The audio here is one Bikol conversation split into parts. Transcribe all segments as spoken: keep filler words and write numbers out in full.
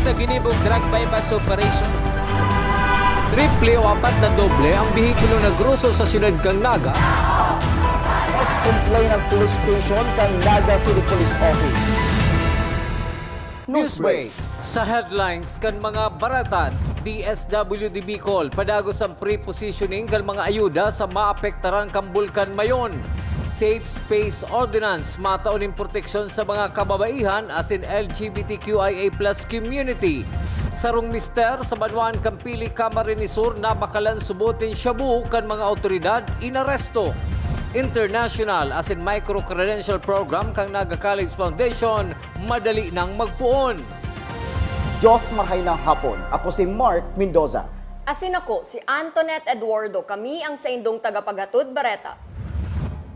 Sa ginibong drug buy-bust operation. Triple o apat na doble ang behikulo na groso sa siyudad kan Naga. Mas complain ang police station kan Naga City Police Office. Newsbreak. Sa headlines kan mga bareta, D S W D Bicol, padagos ang pre-positioning kan mga ayuda sa maapektaran kan Bulkan Mayon. Safe Space Ordinance, matao nin proteksyon sa mga kababaihan asin L G B T Q I A plus community. Sarong mister sa banwaan kan Pili, Camarines Sur, nabakalan subot nin shabu kan mga awtoridad, inaresto. International asin Micro Credential Program kan Naga College Foundation, madali nang magpoon. Diyos, marahay na hapon. Ako si Mark Mendoza. Asin ako si Antoinette Eduardo. Kami ang saindong tagapaghatod bareta.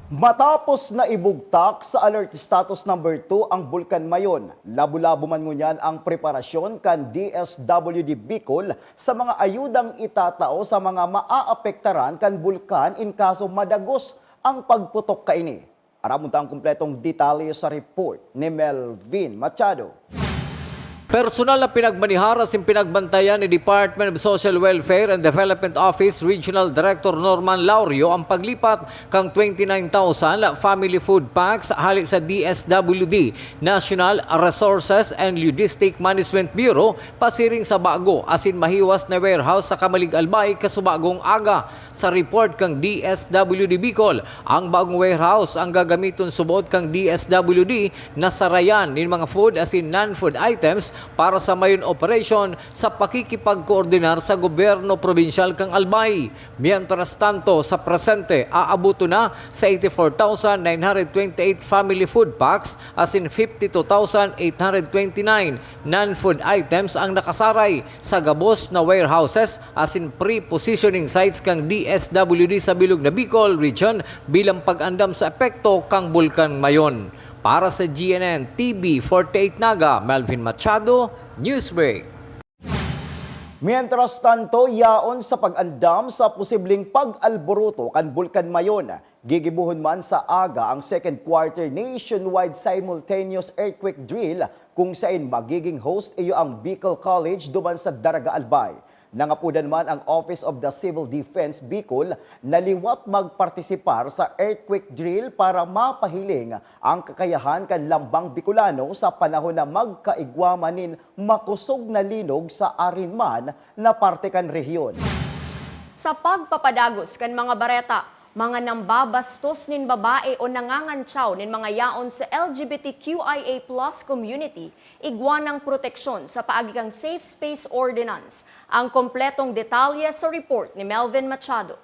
Matapos na ibugtak sa alert status number two ang Bulkan Mayon, labo-labo man ngunyan ang preparasyon kan D S W D Bicol sa mga ayudang itatao sa mga maaapektaran kan bulkan in kaso madagos ang pagputok kaini. Aramon ta ang kompletong detalye sa report ni Melvin Machado. Personal na pinagmanihar asin pinagbantayan ni Department of Social Welfare and Development Office Regional Director Norman Laurio ang paglipat kan twenty-nine thousand family food packs hali sa D S W D, National Resources and Logistic Management Bureau, pasiring sa bago asin mahiwas na warehouse sa Camalig, Albay, kasubagong aga. Sa report kan D S W D Bicol, ang bagong warehouse ang gagamiton subot kan D S W D na sarayan nin mga food asin non-food items para sa Mayon operation sa pakikipagkoordinar sa gobyerno probinsyal kan Albay. Mientras tanto, sa presente, aaboton na sa eighty-four thousand nine hundred twenty-eight family food packs asin fifty-two thousand eight hundred twenty-nine non-food items ang nakasaray sa gabos na warehouses asin pre-positioning sites kan D S W D sa bilog na Bicol Region bilang pag-andam sa epekto kan Bulkan Mayon. Para sa G N N T V forty-eight Naga, Melvin Machado, Newsbreak. Mientras tanto, yaon sa pag-andam sa posibleng pag-alboroto kan Bulkan Mayon, gigibohon man sa aga ang second quarter nationwide simultaneous earthquake drill, kung sain magiging host iyo ang Bicol College duman sa Daraga, Albay. Nangapodan man ang Office of the Civil Defense Bicol na liwat magpartisipar sa earthquake drill para mapahiling ang kakayahan kan lambang Bicolano sa panahon na magkaigwa man nin makosog na linog sa arin man na parte kan rehiyon. Sa pagpapadagos kan mga bareta, mga nambabastos nin babae o nangangantyaw nin mga yaon sa L G B T Q I A plus community, igwa nang proteksyon sa paagi kan Safe Space Ordinance. Ang kompletong detalye sa report ni Melvin Machado.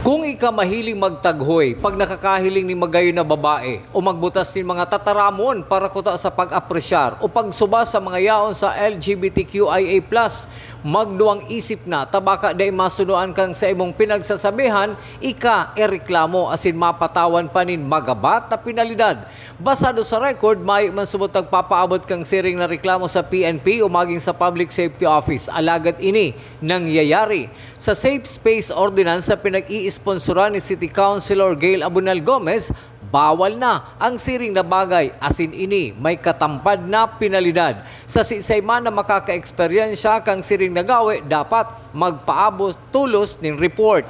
Kung ika mahiling magtaghoy pag nakakahiling nin magayon na babae o magbutas nin mga tataramon para kuta sa pag-apresyar o pagsuba sa mga yaon sa L G B T Q I A plus, magduwang isip na ta baka dai masunoan kan sa imong pinagsasabihan, ika ireklamo asin mapatawan pa nin magabat na penalidad. Basado sa record, mayo man subot nagpapaabot kan siring na reklamo sa P N P o maging sa Public Safety Office. Alagad ini nangyayari. Sa Safe Space Ordinance na pinag-iisponsoran ni City Councilor Gail Abunal Gomez, bawal na ang siring na bagay, asin ini may katampad na penalidad. Sa siisay man na makakaeksperyensya kan siring na gawe, dapat magpaabot tolos nin report.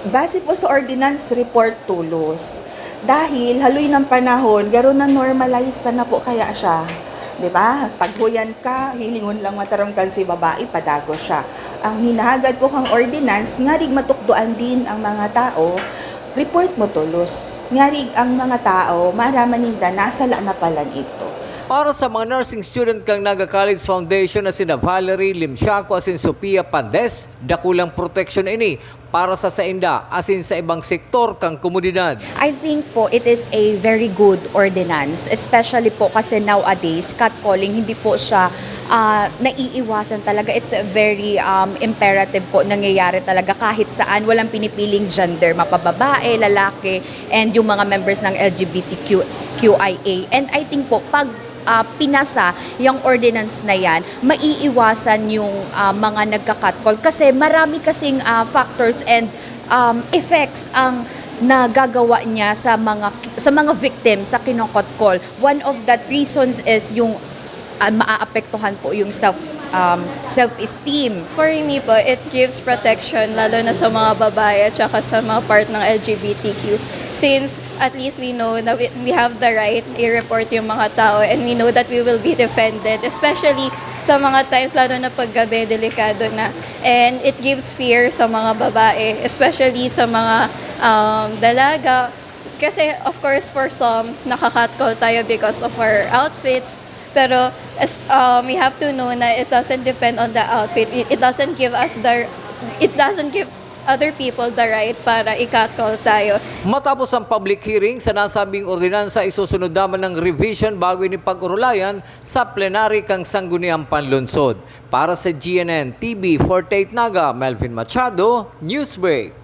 Base po sa ordinance, report tolos. Dahil haloy ng panahon, garo na normalize na po kaya siya. 'Di ba? Taghoyan ka, hilingon lang mataram kan si babae, padagos siya. Ang hinahagad po kang ordinance, ngarig matukdoan din ang mga tao, report mo tolos. Ngarig ang mga tao, maraman ninda, nasala na pala ito. Para sa mga nursing student kan Naga College Foundation na sina Valerie Limsiaco asin Sofia Pandes, dakulang proteksyon ini para sa sainda asin sa ibang sektor kan komunidad. I think po it is a very good ordinance, especially po kasi nowadays, catcalling, hindi po siya, ah, naiiwasan talaga. It's a very, um, imperative po, nangyayari talaga kahit saan, walang pinipiling gender, mapababae, lalaki, and yung mga members ng L G B T Q I A. And I think po, pag, ah, pinasa yung ordinance na yan, maiiwasan yung, ah, mga nagka-catcall kasi marami kasing, ah, factors and, um, effects ang nagagawa niya sa mga, sa mga victims, sa kino-catcall. One of that reasons is yung Ah, maaapektuhan po yung self, um, self-esteem. For me po, it gives protection lalo na sa mga babae at saka sa mga part ng L G B T Q. Since at least we know na we, we have the right i-report yung mga tao and we know that we will be defended, especially sa mga times lalo na pag gabi, delikado na. And it gives fear sa mga babae, especially sa mga um, dalaga. Kasi of course for some, nakakatcall tayo because of our outfits. Pero as, um, we have to know na it doesn't depend on the outfit. It, it doesn't give us the it doesn't give other people the right para i-catcall tayo. Matapos ang public hearing sa nasabing ordinansa, isusunod naman ng revision bago ini pag-urulayan sa plenary kang Sangguniang Panlunsod. Para sa G N N T V forty-eight Naga, Melvin Machado, Newsbreak.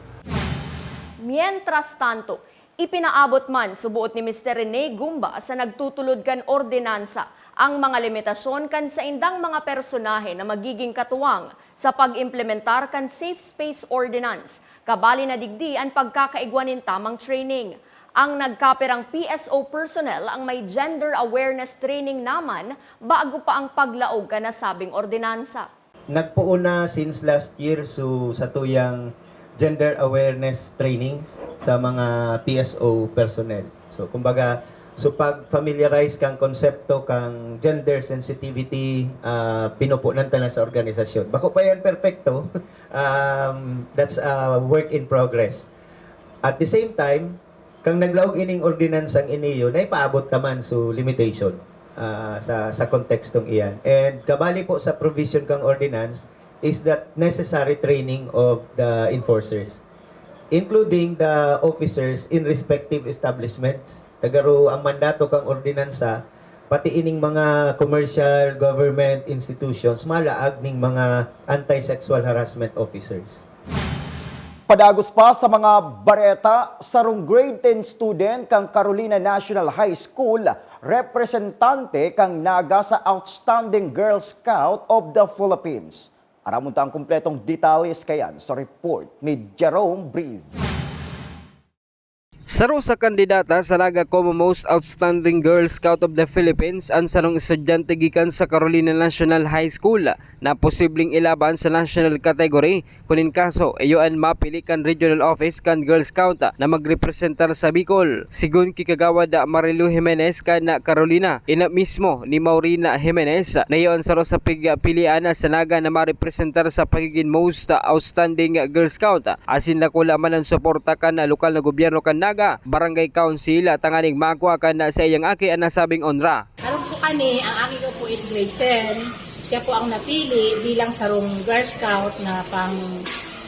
Mientras tanto, ipinaabot man suboot ni Mister Rene Gumba sa nagtutulod kan ordinansa ang mga limitasyon kan saindang mga personahe na magiging katuwang sa pag-implementar kan Safe Space Ordinance, kabali na digdi an pagkakaigwa nin tamang training. Ang nagkapirang P S O personnel ang may gender awareness training naman bago pa ang paglaog kan nasabing ordinansa. Nagpoon na since last year so sa tuyang gender awareness trainings sa mga P S O personnel. So kumbaga, so pag-familiarize kang konsepto kang gender sensitivity, uh, pinupunan ta na sa organisasyon. Bako pa yan perfecto, um, that's a work in progress. At the same time, kang naglaog ining ordinansang iniyo, naipaabot ta man so limitation uh, sa, sa kontekstong iyan. And kabali po sa provision kang ordinance is that necessary training of the enforcers, including the officers in respective establishments. Tagaro ang mandato kang ordinansa, pati ining mga commercial government institutions, malaag ning mga anti-sexual harassment officers. Padagos pa sa mga bareta, sarong grade ten student kan Carolina National High School, representante kan Naga sa Outstanding Girl Scout of the Philippines. Aramon ta ang kompletong detalye kaiyan sa report ni Jerome Breeze. Saro sa kandidata sa Naga Como Most Outstanding Girl Scout of the Philippines an sarong estudyante gikan sa Carolina National High School na posibleng ilaban sa national category kun in kaso iyo an mapili kan regional office kan Girl Scout na magrepresentar sa Bicol. Sigon ki Kagawad Marilu Jimenez kan Carolina, ina mismo ni Maureen Jimenez na iyo an saro sa pigpilian sa Naga na marepresentar sa pagigin Most Outstanding Girl Scout. Asin dakula man an suporta kan lokal na gobyerno kan Naga, Barangay Council, tanganing makua kan saiyang aki an nasabing onra. Harong po kani, ang aki ko po is grade ten. Siya po ang napili bilang sarong Girl Scout na pang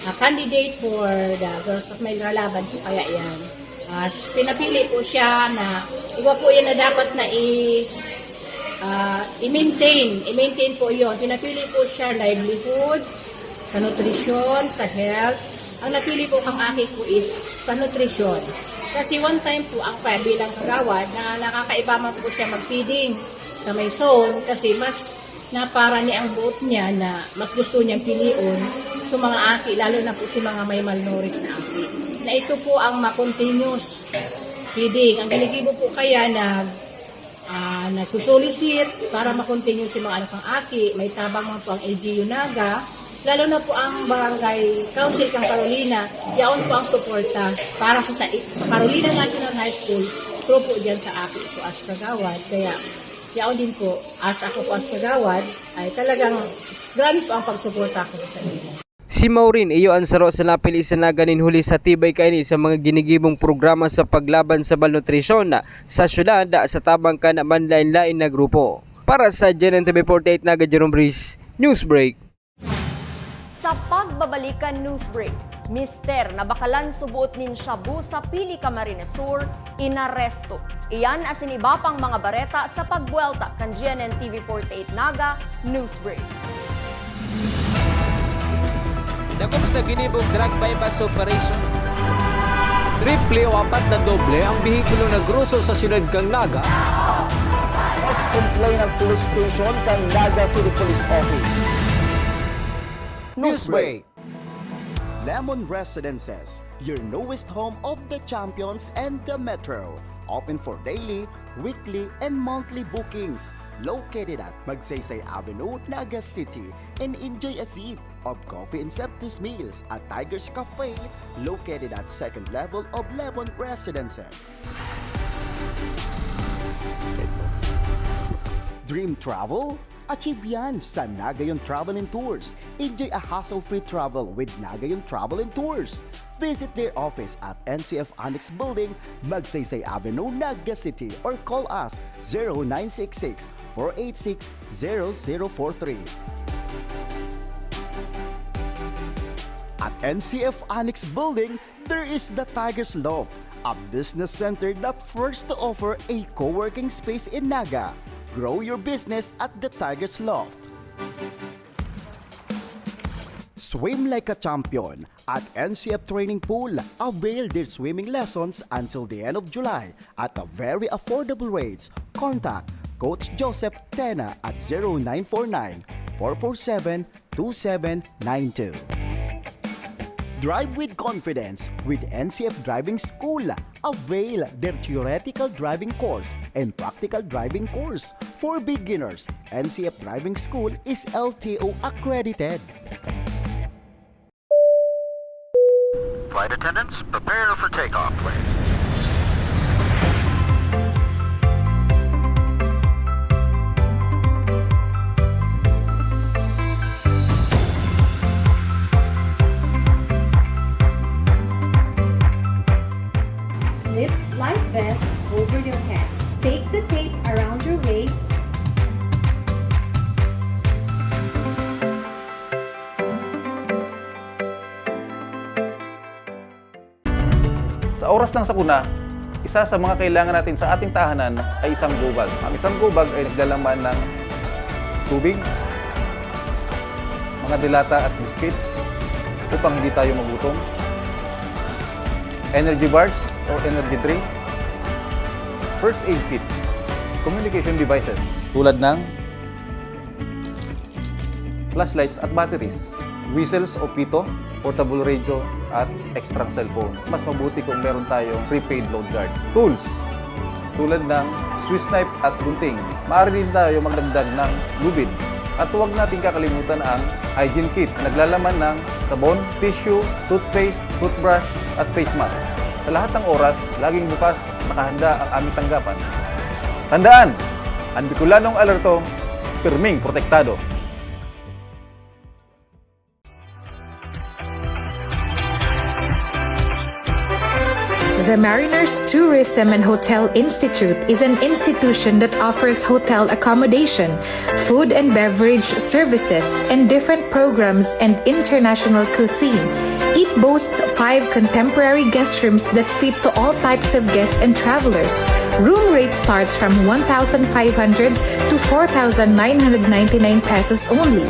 ah, candidate for the Girl Scout. May lalaban po kaya yan. Ah, pinapili po siya na iba po yan na dapat na i- ah, i-maintain. I-maintain po yon. Pinapili po siya livelihood, sa nutrisyon, sa health. Ang napili po kang aki ko is sa nutrisyon. Kasi one time po ang pa bilang kagawad na nakakaiba man po siya mag-feeding sa may zone kasi mas na para ni ang buot niya na mas gusto niyang pilion sa mga aki, lalo na po si mga may malnourished na aki. Na ito po ang ma-continuous feeding. Ang ginigibo po kaya na ah, nagsusulisit para makontinue si mga anak ng aki. May tabang man po ang L G U Naga, lalo na po ang Barangay Council kang Carolina. Yaon po ang suporta para sa, sa, sa Carolina National High School, true po dyan sa aki po as kagawad. Kaya yaon din po, as ako po as kagawad, ay talagang grabe po ang pagsuporta ko sa inyo. Si Maureen iyo an saro sa napili sa Naga nin huli sa tibay kaini sa mga ginigibong programa sa paglaban sa malnutrisyon sa syudad sa tabang kan manlain-lain na grupo. Para sa G N N T V forty-eight Naga, Jerome Breeze, Newsbreak. Sa pagbabalik kan Newsbreak, mister na bakalan suboot nin shabu sa Pili Camarines Sur, inaresto. Iyan asin iba pang mga bareta sa pagbuwelta kan G N N T V forty-eight Naga Newsbreak. Dakop sa ginibong drug buy-bust operation. Triple o apat na doble ang behikulo na groso sa siyudad kan Naga. Mas complain ang police station kan Naga City Police Office. Newsbreak. Lemon Residences, your newest home of the champions and the metro. Open for daily, weekly, and monthly bookings. Located at Magsaysay Avenue, Naga City, and enjoy a sip of coffee and sumptuous meals at Tiger's Cafe, located at second level of Lebon Residences. Dream Travel? Achieve yan sa Nagayon Travel and Tours. Enjoy a hassle-free travel with Nagayon Travel and Tours. Visit their office at N C F Annex Building, Magsaysay Avenue, Naga City, or call us zero nine six six, four eight six, zero zero four three. At N C F Annex Building, there is the Tiger's Loft, a business center that first to offer a co-working space in Naga. Grow your business at the Tiger's Loft. Swim like a champion at N C F Training Pool. Avail their swimming lessons until the end of July at a very affordable rates. Contact Coach Joseph Tena at zero nine four nine, four four seven, two seven nine two. Drive with confidence with N C F Driving School. Avail their theoretical driving course and practical driving course. For beginners, N C F Driving School is L T O accredited. Flight attendants, prepare for takeoff, please. Slip life vest over your head. Take the tape around your waist. Sa oras ng sakuna, isa sa mga kailangan natin sa ating tahanan ay isang gubag. Ang isang gubag ay naglalaman ng tubig, mga dilata at biscuits upang hindi tayo magutom, energy bars or energy drink, first aid kit, communication devices tulad ng flashlights at batteries, whistles o pito, portable radio, at extrang cellphone. Mas mabuti kung meron tayong prepaid load guard. Tools, tulad ng Swiss knife at gunting. Maaari din tayo magdagdag ng lubid. At huwag nating kakalimutan ang hygiene kit na naglalaman ng sabon, tissue, toothpaste, toothbrush, at face mask. Sa lahat ng oras, laging bukas, nakahanda ang aming tanggapan. Tandaan, ang Bicolanong alerto, pirming protektado. The Mariners Tourism and Hotel Institute is an institution that offers hotel accommodation, food and beverage services, and different programs and international cuisine. It boasts five contemporary guest rooms that fit to all types of guests and travelers. Room rate starts from one thousand five hundred to four thousand nine hundred ninety-nine pesos only.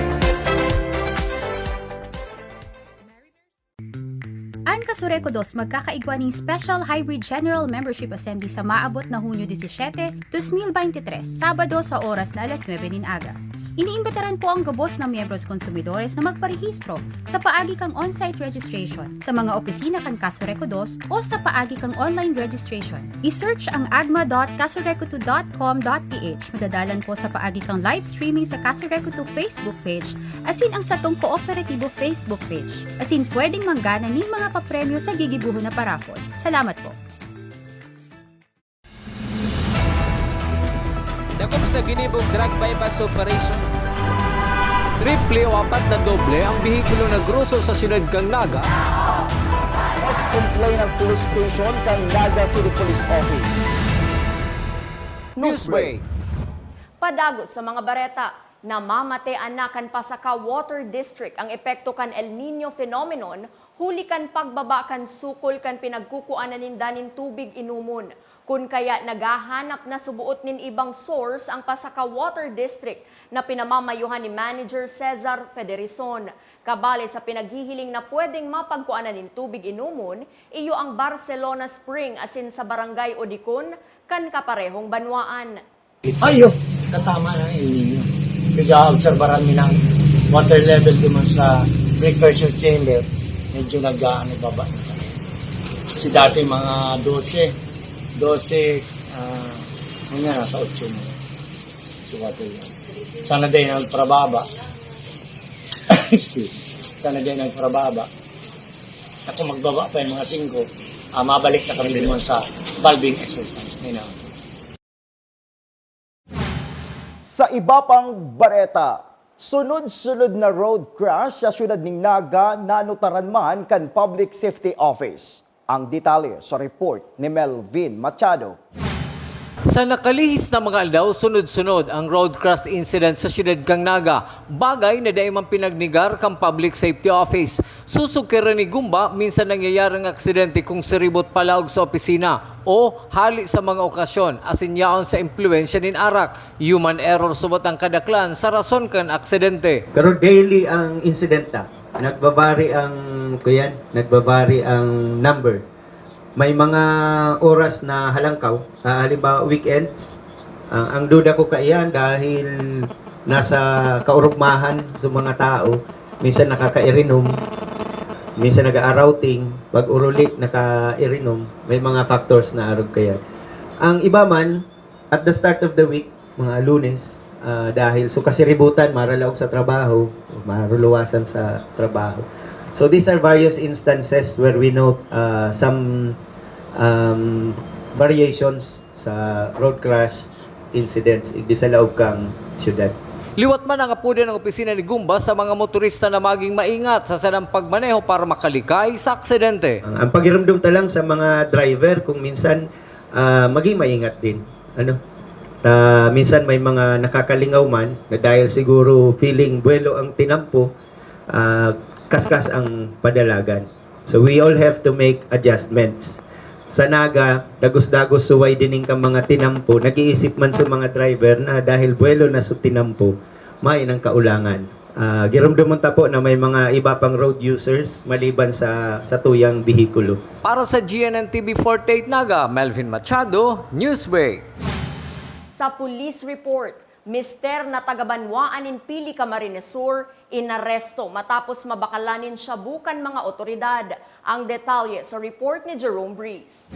An Casureco Dos magkakaigwa nin Special Hybrid General Membership Assembly sa maabot na Hunyo disisiete, dos mil beintitres, Sabado sa oras na alas nuebe nin aga. Iniimbitaran po ang gabos na miyembros konsumidores na magparehistro sa paagi kan on-site registration sa mga opisina kan Casureco Dos o sa paagi kan online registration. I-search ang agma dot casureco two dot com dot ph. Madadalan po sa paagi kan live streaming sa Casureco Two Facebook page asin ang satong kooperatibo Facebook page. Asin pwedeng manggana nin mga papremyo sa gigibohon na paraffle. Salamat po. Dakop sa ginibong drug buy-bust operation. Triple o apat na doble ang behikulo na groso sa siyudad kan Naga. Mas kumplay ng police station kan Naga City Police Office. Newsbreak. Padagos sa mga bareta, namamate an Naga kan Pasacao Water District ang epekto kan El Niño phenomenon huli kan pagbaba kan sukol kan pinagkukuanan ninda nin tubig inomon. Kun kaya naghahanap na suboot nin ibang source ang Pasacao Water District na pinamamayohan ni Manager Cesar Federison. Kabale sa pinaghihiling na pwedeng mapagkuanan nin tubig inomon, iyo ang Barcelona Spring asin sa Barangay Odicon kan kaparehong banwaan. Ayo, katama na El Niño. Pag-aobserbaran mi ng water level duman sa precursor chamber, medyo nag-aano, baba na kami. Kasi dati mga dose, dose, ah, ngayon nasa otso na. Sana din nagparababa. Excuse me. Sana din nagparababa. Ako magbaba pa yung mga singko. Ah, mabalik na kami naman sa valving exercise. May na. Sa iba pang bareta, sunod-sunod na road crash sa siyudad nin Naga nanutaran man kan Public Safety Office. Ang detalye sa report ni Melvin Machado. Sa nakalihis na mga aldaw, sunod-sunod ang road crash incident sa siyudad kan Naga, bagay na dai man pinagnegar kan Public Safety Office. Susog kay Rene Gumba, minsan nangyayari ang aksidente kung siribot palaog sa opisina o hali sa mga okasyon, asin yaon sa impluwensya nin arak. Human error subot ang kadaklan sa rason kan aksidente. Pero daily ang insidenta. Nagbabari ang, kuyan, nagbabari ang number. May mga oras na halangkaw, ah, halimbawa weekends, ah, ang duda ko kaiyan dahil nasa kaurugmahan sa mga tao, minsan nakakairinom, minsan nag-aarouting, pag uruli nakaiirinom, may mga factors na arog kaya. Ang iba man, at the start of the week, mga Lunes, ah, dahil so kasiributan, maralaog sa trabaho, maruluwasan sa trabaho. So these are various instances where we note uh, some um, variations sa road crash incidents igdi sa laog kang syudad. Liwat man ang apudan ng opisina ni Gumba sa mga motorista na maging maingat sa sanang pagmaneho para makalikay sa aksidente. Ang, ang pagirumdom ta lang sa mga driver kung minsan ah, maging maingat din. Ano? Ah, minsan may mga nakakalingaw man na dahil siguro feeling buwelo ang tinampo, ah, kaskas ang padalagan. So we all have to make adjustments. Sa Naga, dagos-dagos suway dining ka mga tinampo, nag-iisip man sa mga driver na dahil buwelo na sa tinampo, main ang kaulangan. Ah, girumdomon ta po na may mga iba pang road users maliban sa sa tuyang behikulo. Para sa G N N T V forty-eight Naga, Melvin Machado, Newsbreak. Sa police report, mister na taga-banwaan nin Pili, Camarines Sur, inaresto matapos mabakalan nin shabu kan mga otoridad. Ang detalye sa report ni Jerome Breeze.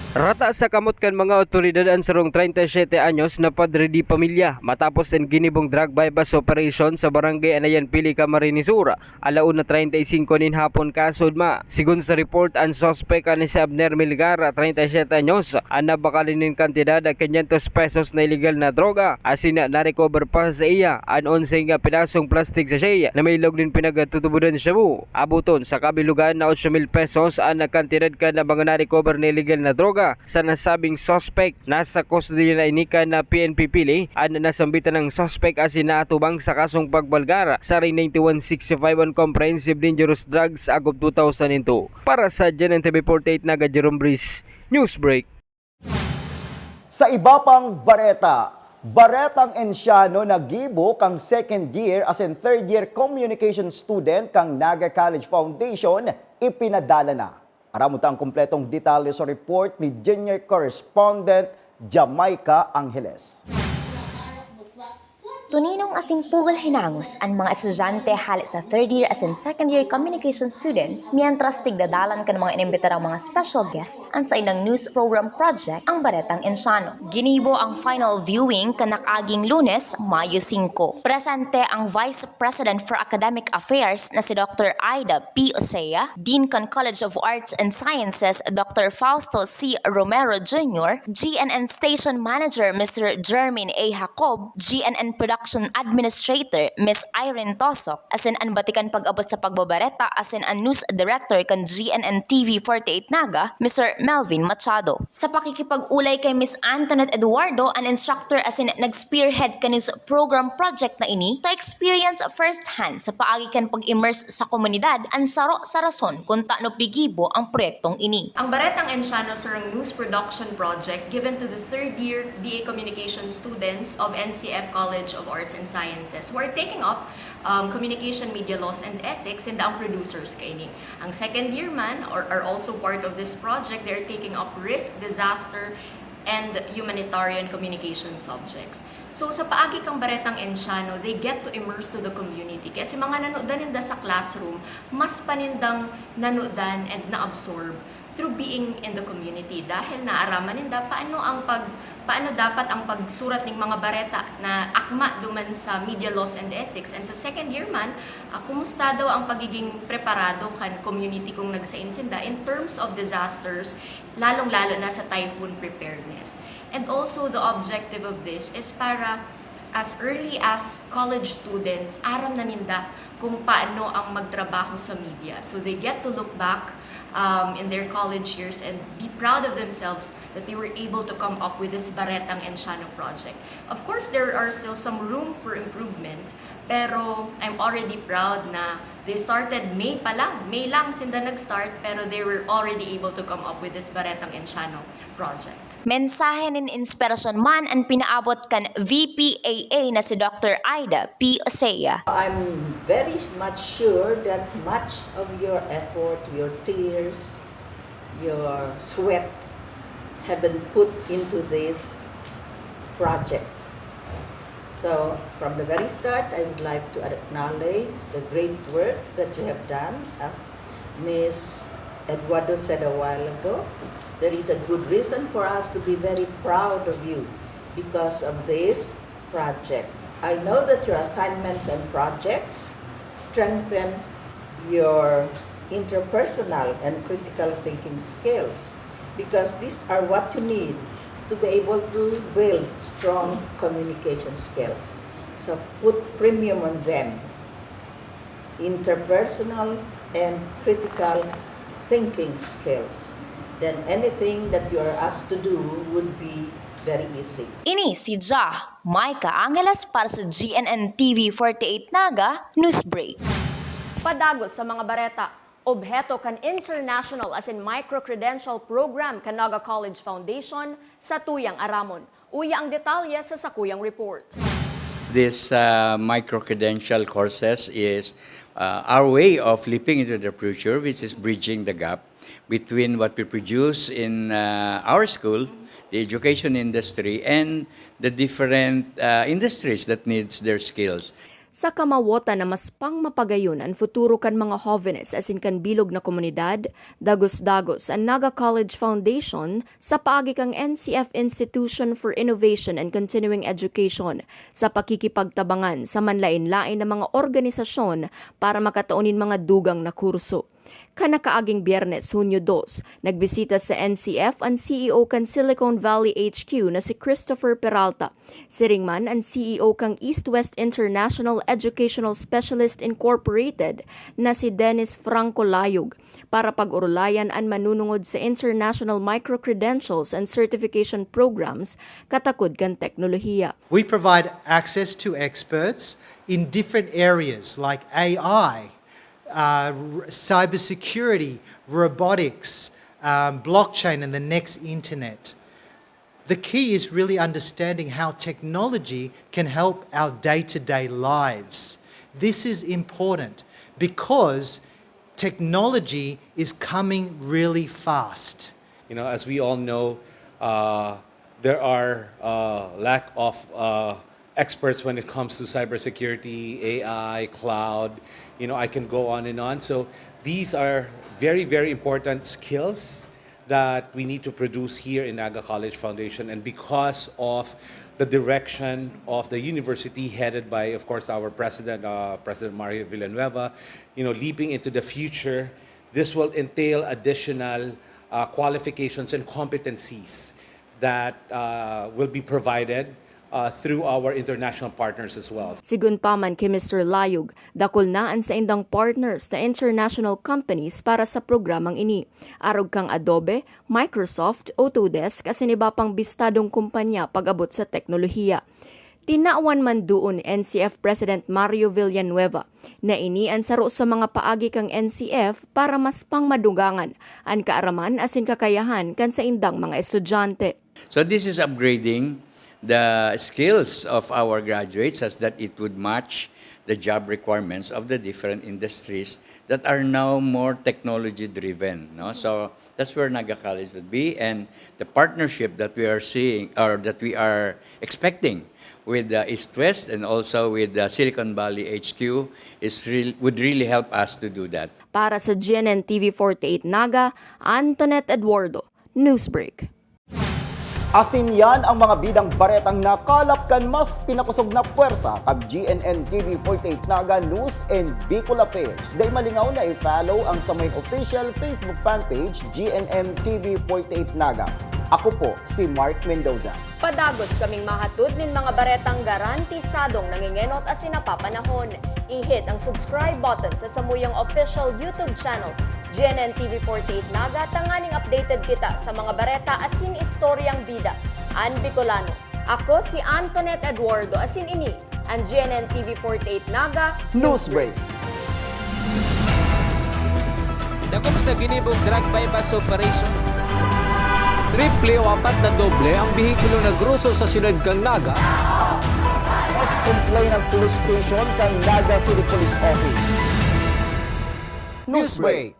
Rata sa kamot kan mga otoridad an sarong treinta y siete anyos na padre de pamilya matapos an ginibong drug buy-bust operation sa barangay Anayan Pili, Camarines Sur, alauna treinta y cinco nin hapon kasudma. Sigon sa report, an suspek na si Abner Melgar, treinta y siete anyos, an nabakal nin kantidad na quinientos pesos na iligal na droga, asin na-recover pa sa iya an onse nga pirasong plastic sachet na may log nin pinagtutubodan shabu. Aboton sa kabilugan na otso mil pesos an kantidad kan mga na-recover na iligal na droga sa nasabing suspek. Nasa kustodiya na ini kan P N P Pili an nasambitan na suspek asin naatubang sa kasong pagbalgar sa R ninety-one sixty-five on Comprehensive Dangerous Drugs Act of two thousand and two. Para sa G N N T V forty-eight Naga, Jerome Breeze, Newsbreak. Sa iba pang bareta, Baretang Anciano naggibo kan second year asin third year communication student kan Naga College Foundation ipinadala na. Aramon ta ang kompletong detalye sa report ni Junior Correspondent Jamaica Angeles. Tuninong asin pugol hinangos an mga estudyante hale sa third year asin second year communication students, mientras tigdadalan kan mga inimbitarang mga special guests an saindang news program project, ang Baretang Anciano. Ginibo ang final viewing kan nakaaging Lunes, Mayo singko. Presente ang Vice President for Academic Affairs na si Doctor Ida P. Osea, Dean kan College of Arts and Sciences, Doctor Fausto C. Romero Junior, G N N Station Manager, Mister Jermaine A. Jacob, G N N Production Administrator, Miss Irene Tosok, asin an batikan pag-abot sa pagbabareta asin an News Director kan G N N T V forty-eight Naga, Mister Melvin Machado. Sa pakikipag-ulay kay Miss Antoinette Eduardo, an instructor asin nag-spearhead kan news program project na ini, to experience first hand sa paagi kan pag-immerse sa komunidad an saro sa rason kun tano pigibo ang proyektong ini. Ang Baretang Anciano sarong news production project given to the third year B A Communication students of N C F College of Arts and Sciences who are taking up um, communication media laws and ethics, and ang producers kaini. Ang second year man or are also part of this project, they are taking up risk, disaster, and humanitarian communication subjects. So sa paagi kang Baretang Anciano, they get to immerse to the community. Kaya si mga nanodan ninda sa classroom, mas panindang nanodan and na-absorb through being in the community dahil naaraman ninda paano ang pag Paano dapat ang pagsurat ning mga bareta na akma duman sa media laws and ethics? And sa second year man, ah, kumusta daw ang pagiging preparado kan community kung nagsain sinda in terms of disasters, lalong-lalo na sa typhoon preparedness? And also, the objective of this is para as early as college students, aram na ninda kung paano ang magtrabaho sa media. So they get to look back um, in their college years and be proud of themselves that they were able to come up with this Baretang Enciano project. Of course, there are still some room for improvement, pero I'm already proud na they started May pa lang. May lang sinda nag-start, pero they were already able to come up with this Baretang Enciano project. Mensahe nin inspirasyon man an pinaabot kan V P A A na si Doctor Ida P. Osea. I'm very much sure that much of your effort, your tears, your sweat have been put into this project. So, from the very start, I would like to acknowledge the great work that you have done as Miss Eduardo said a while ago. There is a good reason for us to be very proud of you because of this project. I know that your assignments and projects strengthen your interpersonal and critical thinking skills because these are what you need to be able to build strong communication skills. So put premium on them. Interpersonal and critical thinking skills. Then anything that you are asked to do would be very easy. Ini si Ja, Micah Angeles para sa G N N T V forty-eight Naga Newsbreak. Padagos sa mga bareta, obheto kan International asin Micro-Credential Program kan Naga College Foundation sa tuyang aramon. Uya ang detalye sa sakuyang report. This uh, micro-credential courses is uh, our way of leaping into the future, which is bridging the gap between what we produce in uh, our school, the education industry, and the different uh, industries that needs their skills. Sa kamawotan na mas pang mapagayon an futuro kan mga hovenes asin kan bilog na komunidad, dagos-dagos an Naga College Foundation sa paagi kan N C F Institution for Innovation and Continuing Education sa pakikipagtabangan sa manlaen-laen na mga organisasyon para makatao nin mga dugang na kurso. Kan nakaaging Biyernes, Hunyo dos, nagbisita sa N C F an C E O kan Silicon Valley H Q na si Christopher Peralta. Siring man an C E O kan East West International Educational Specialist Incorporated na si Dennis Franco Layog para pag-orolayan an manunungod sa International Micro-Credentials and Certification Programs katakod kan teknolohiya. We provide access to experts in different areas like A I, uh, cybersecurity, robotics, um, blockchain, and the next internet. The key is really understanding how technology can help our day to day lives. This is important because technology is coming really fast. You know, as we all know, uh, there are uh, lack of uh, experts when it comes to cybersecurity, A I, cloud. You know, I can go on and on. So these are very, very important skills that we need to produce here in Naga College Foundation. And because of the direction of the university, headed by, of course, our president, uh, President Mario Villanueva, you know, leaping into the future, this will entail additional uh, qualifications and competencies that uh, will be provided uh, through our international partners as well. Sigun pa man ki Mister Layog, dakul na an saindang partners na international companies para sa programang ini, arog kang Adobe, Microsoft, Autodesk asin iba pang bistadong kumpanya pag-abot sa teknolohiya. Tinawan man duon ni N C F President Mario Villanueva na ini an saro sa mga paagi kang N C F para mas pangmadugangan an kaaraman asin kakayahan kan saindang mga estudyante. So this is upgrading the skills of our graduates such that it would match the job requirements of the different industries that are now more technology driven, no? So that's where Naga College would be, and the partnership that we are seeing or that we are expecting with the East West and also with the Silicon Valley H Q is real, would really help us to do that. Para sa G N N T V forty-eight Naga, Antoinette Eduardo, Newsbreak. Asin yan ang mga bidang baretang nakalap kan mas pinakosog na pwersa kan G N N T V forty-eight Naga News and Bicol Affairs. Dai malingaw na i-follow ang samuyang official Facebook fan page, G N N T V forty-eight Naga. Ako po si Mark Mendoza. Padagos kaming mahatod nin mga baretang garantisadong nangengenot asin napapanahon. I-hit ang subscribe button sa samuyang official YouTube channel, G N N T V forty-eight Naga, tanganing updated kita sa mga bareta asin istoryang bida an Bicolano. Ako si Antoinette Eduardo, asin ini an G N N T V forty-eight Naga Newsbreak. Dakop sa ginibong drug buy-bust operation. Triple o apat na doble ang behikulo na groso sa siyudad kan Naga. Mas complain ang police station kan Naga City Police Office. Newsbreak.